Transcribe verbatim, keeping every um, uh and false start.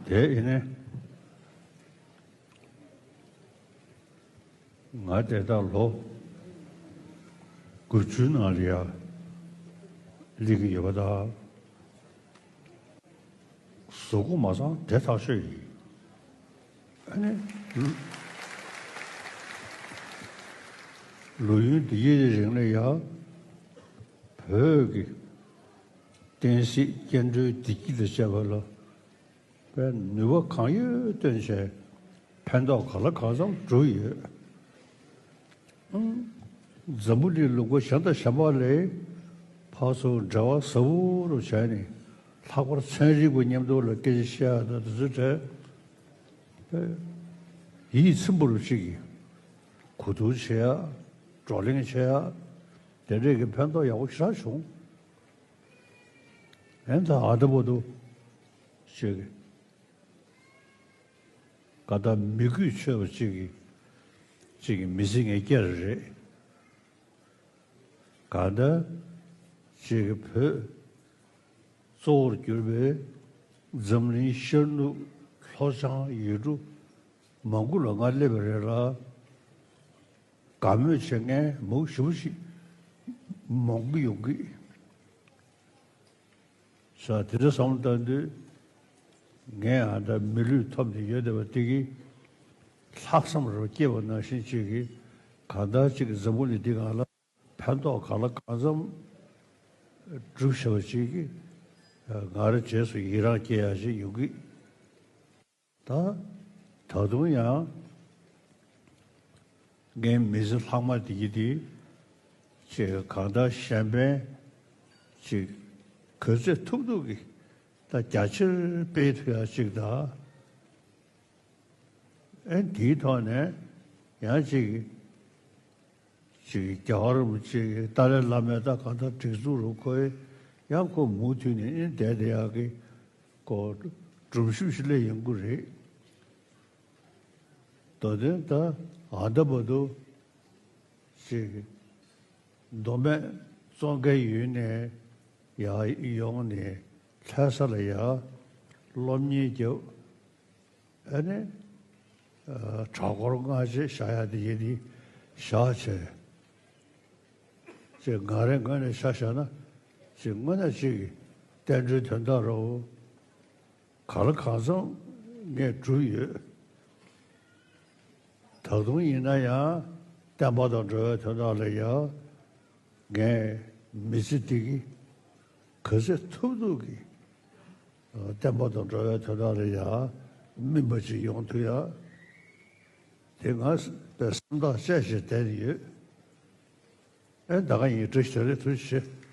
དེ་ཡིན་ནའི་ང་དེ་ལྟར་ལོ་དགུ་བཅུའི་ནང་ལ་ཡར་སླེབས་ཀྱི་ཡོད་པ་དང་། གཟུགས་པོ་མ་ཚང་དེ་ཐག་ཆོད་ཡིན། ཨ་ནི། ལོ་ཡུན་འདི་ཡི་རིང་ལ་ཡང་བོད་ཀྱི་བསྟན་སྲིད་སྐྱེ་འགྲོའི་བདེ་སྐྱིད་དང་བཅས་པ་ལ་དཔེ་ནུས་པ་གང་ཡོད་བཏོན་བྱས་ཕན་ཐོགས་གང་ལ་གང་འཚམ་བསྒྲུབས་ཡོད། འཛམ་བུ་གླིང་ལུང་པ་གཞན་དང་གཞན་པ་ལས་ཕར་ཚུར་འབྲེལ་བ་ཟབ་པོ་རུ་བྱས་ནས་ལྷག་པར་ཚན་རིག་པ་མཉམ་དུ་ལ་སྐད་ཆ་བཤད་ཡ་དང་དེ་ཚོའི་གྲས་ཡིད་ཚིམ་པོ་རུ་ཅིག་གིས་གོ་བསྡུར་བྱེད་ཡ། བགྲོ་གླེང་བྱེད་ཡ། དེ་འདྲས་ཀྱི་ཕན་ཐོགས་ཡག་པོ་ཞེ་དྲག་བྱུང་། ཨེ་ད་ཨ་ད་བར་དུ་ཅིག་ག་ད་མི་གུས་ཆོད་པ་ཅིག་གིས་ཅིག་གིས་མི་ཚེ་ངས་བསྐྱལ་རེད། ག་ད་ཅིག་གིས་བོད་གཙོ་བོར་གྱུར་པའི་འཛམ་གླིང་ཤར་ནུབ་ལྷོ་བྱང་ཡུལ་གྲུ་མང་པོ་ལ་ང་སླེབས་པ་རེད་ལ། དགའ་མོས་བྱེད་མཁན་མང་པོ་ཞེ་པོ་ཞིག་མང་པོ་ཡོང་གི། ས་དེ་འདྲ་བསམ་བློ་བཏང་དུས་ངས་ཨ་ད་མི་ལུས་ཐོབ་ནས་ཡོད་བསྡད་པ་དེ་གིས་ལྷག་བསམ་རུ་སྐྱེས་པ་ནང་བཞིན་ཅིག་གིས་གང་ལྟར་ཅིག་གིས་འཛམ་བུ་གླིང་འདི་སྒང་ལ་ཕན་ཐོགས་གང་ལ་གང་འཚམ་སྒྲུབ་བྱ་བ་ཅིག་གིས་ང་རང་རྗེས་སུ་ཡི་རང་སྐྱེ་ཡ་ཞིག་ཡོང་གི། ད་ད་དུང་ཡང་ངའི་མི་ཚེ་ལྷག་མ་དེ་གི་དེ་ཅིག་གང་ལྟར་གཞན་ཕན་ཅིག་ག་ཚོད་ཐུབ་ཐུབ་ཀྱིས་ད་རྒྱ་ཆེར་སྤེལ་ཐུབ་ཡ་ཅིག་དང་། ཨེ་དེའི་ཐོག་ནས་ཡང་ཅིག་ཅིག་རྒྱལ་བ་རིན་པོ་ཆེ་གི་ཏཱ་ལའི་བླ་མའི་ད་གང་ལྟར་སྒྲིག་འཛུགས་རུ་ཁོས་ཡང་ཁོ་མུ་མཐུད་ནས་ཨེ་བསྡད་བསྡད་ཡག་གི་ཁོ་སྒྲུབ་ཞུ་ཞིག་སླེབས་ཡོང་གི་རེད། མདོ་དོན་ད་ཨ་ད་བར་དུ་ཅིག་མདོ་སྨད་ཙོང་ཁའི་ཡུལ་ནས་ཡར་ཡོང་ནས་ལྷ་ས་ལ་ཡར་སློབ་གཉེར་རྒྱབ། ཨ་ནི་གྲྭ་སྐོར་སྔ་རྗེས་བཞག་ཡ་དེ་ཡིན་དེ་བཞག་བྱས། ཅེས་ང་རའི་ངོས་ནས་ཆ་བཞག་ན་ཅིག་དངོས་གནས་ཅིག་བསྟན་འགྲོའི་དོན་དག་རོ། གང་ལ་གང་འཚམ་ངས་བསྒྲུབས་ཡོད། ད་དུང་ཡིན་ན་ཡང་བསྟན་པ་དང་འགྲོ་བའི་དོན་དག་ལ་ཡང་ངས་མི་ཚེ་འདི་གི་ག་ཚོད་ཐུབ་ཐུབ་ཀྱིས་བསྟན་པ་དང་འགྲོ་བའི་དོན་དག་ལ་ཡང་སྨིན་པ་ཅིག་ཡོང་ཐུབ་ཡ། དེ་ང་དཔེ་སེམས་ཐག་བཅད་བྱས་བསྡད་ཡོད། ཨེ་ད་ག་ཡིན། བཀྲ་ཤིས་བདེ་ལེགས། ཐུགས་རྗེ་ཆེ།